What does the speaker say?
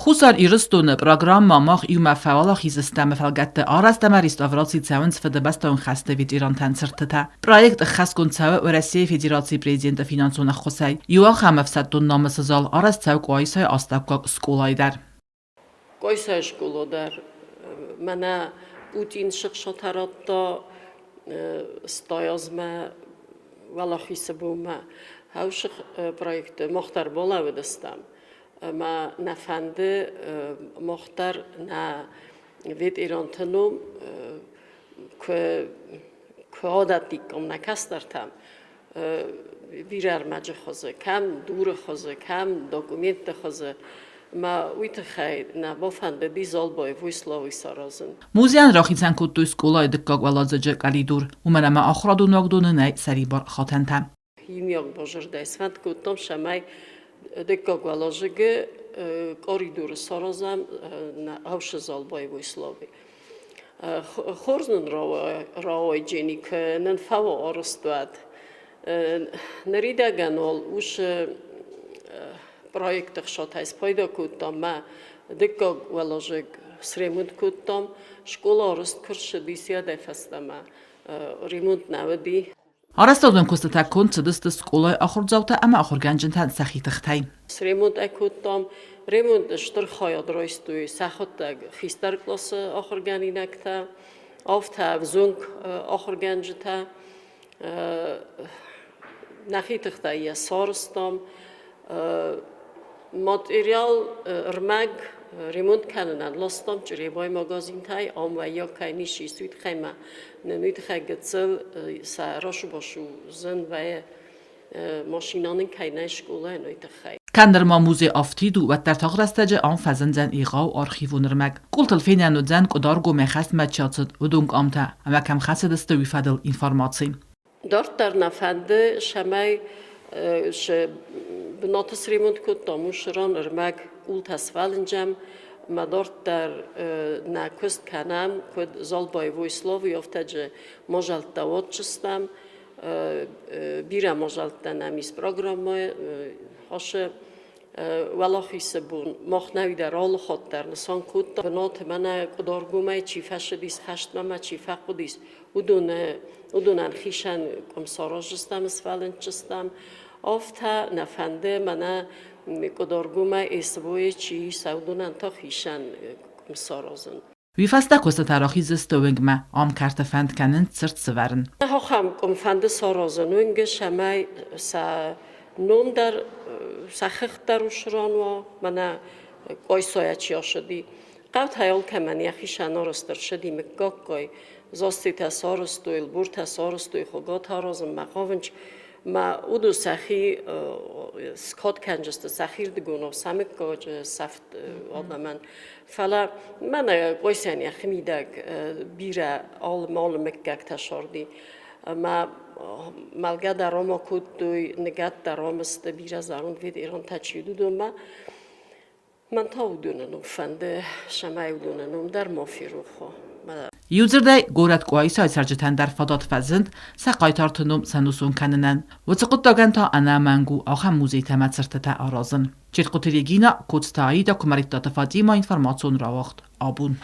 Хуссар Ирыстоны программӕ Мах иумӕ фӕуӕлахиз стӕм-ы фӕлгӕтты арӕзт ӕмӕ реставраци цӕуынц Фыдыбӕстӕйон хӕсты ветерантӕн цыртытӕ. Проект ӕххӕстгонд цӕуы Уӕрӕсейы Федерацийы президенты финансон ӕххуысӕй. Иу ахӕм ӕфсӕддон намысы зал арӕзт цӕуы Къуайсайы астӕуккаг скъолайы дӕр. Къуайсайы скъола дӕр мӕнӕ Путин сыхсатӕ радта стай азмӕ Уӕлахизы бонмӕ. Хӕусы проекты мах дӕр балӕууыдыстӕм. Ӕмӕ нӕ фӕнды мах дӕр нӕ ветеранты ном куы адӕттиккам нӕ кӕстӕртӕм бирӕ ӕрмӕджы хуызы, кӕм дуры хуызы, кӕм документты хуызы. Ӕмӕ уый тыххӕй нӕ бафӕндыди Залбайы Войславы саразын. Музейӕн рахицӕн кодтой скъолайы дыккаг уӕладзыджы къӕлидор, уымӕн ӕмӕ ахуырадон уагдоны нӕй сӕрибар хатӕнтӕ. Иумиаг базырдӕй сфӕнд кодтам, цӕмӕй дыккаг уӕладзыгы коридоры саразӕм Ӕвсы зал боевой славы. Хорз нын рауайджени, куы нын фӕуа арӕзтуат. Ныридӕгӕн уал уыцы проекты хсӕтӕй спайда кодтам мӕ дыккаг уӕладзыг сремонт кодтам. Скъола арӕзт куы рцыдис, уӕдӕй фӕстӕмӕ ремонт нӕ уыди. Арӕзтадон куыстытӕ конд цыдысты скъолайы ахуырдзаутӕ ӕмӕ ахуыргӕнджытӕн сӕхи тыхтӕй. Сремонт ӕй кодтам. Ремонт стыр хайад райстой сӕхуыдтӕг хистӕр къласы ахуыргӕнинӕгтӕ, афтӕ ӕвзонг ахуыргӕнджытӕ. Нӕхи тыхтӕй йӕ сарӕзтам. Материал ӕрмӕг ремонт кӕнынӕн ластам Чъребайы магазинтӕй, ам уӕййаг кӕй ис, уый тыххӕй ма нын уый тыххӕй гыццыл сӕ расу-басу зын вӕййы машинӕ нын кӕй нӕй скъолайӕн, уый тыххӕй. Кӕд нырма музей афтид у, уӕддӕр тагъд рӕстӕджы ам фӕзындзӕн егъау архивон ӕрмӕг. Къултыл фенӕн уыдзӕн, Къуыдаргомӕй хӕстмӕ чи ацыд, уыдон къамтӕ ӕмӕ кӕм хӕцыдысты, уый фӕдыл информаци. Дарддӕр нӕ фӕнды, цӕмӕй цы бынаты сремонт кодтам, уыцы ран ӕрмӕг къултӕ сфӕлындзӕм ӕмӕ дарддӕр нӕ куыст кӕнӕм, куыд Залбайы Войславы, афтӕ мадзӕлттӕ уадздзыстӕм. Бирӕ мадзӕлттӕ нӕм ис программӕйы ацы Уӕлахизы бон мах нӕуидӕр алы хатт дӕр нысан кодта бынаты мӕнӕ Къуыдаргомӕй чи фӕцыдис хӕстмӕ ӕмӕ чи фӕхъуыдис, уыдоны уыдонӕн хицӕн къуым сараздзыстӕм, сфӕлынддзыстӕм. Афтӕ нӕ фӕнды мӕнӕ Къуыдаргомӕй СВО-йы чи ис, уыдонӕн та хицӕн къуым саразын. Уый фӕстӕ куыстытӕ рахиздзысты уынгмӕ, ам кӕрты фӕнд кӕнынц цырт сӕвӕрын. Ахӕм къуым фӕнды саразын уынгы, цӕмӕй сӕ ном дӕр, сӕ хыгъд дӕр уыцы ран уа, мӕнӕ Къойсойӕ чи ацыди. Хъӕутӕй алкӕмӕн йӕхи сӕнарӕзт ӕрцыди мыггаггай. Заститӕ сарӕзтой, Лбуртӕ сарӕзтой, Хуыгатӕ аразынмӕ хъавынц. Мӕ уыдон сӕхи скад кӕнджысты сӕхирдыгонау сӕ мыггаджы сӕфт адӕмӕн. Фӕлӕ мӕнӕ Къойсӕн йӕхи мидӕг бирӕ алы мыггӕгтӕ сарди. Ӕмӕ мӕлгӕ дӕр ама кодтой, ныгӕд дӕр ам сты, бирӕ зӕронд ветерантӕ чи уыд, уыдонмӕ. Мӕн та уыдоны ном фӕнды, цӕмӕй уыдоны ном дӕр ма ферох уа. Иудзырдӕй, горӕт Къуайсайы цӕрджытӕн дӕр фадат фӕзынд сӕ хъайтарты ном сӕнусон кӕнынӕн. Уыцы хъуыддагӕн та ӕнӕмӕнг у ахӕм музейтӕ ӕмӕ цыртытӕ аразын. Четкъуты Регина, Коцты Аида, Куымӕридтаты Фатимӕ информацион рауагъд. Абон.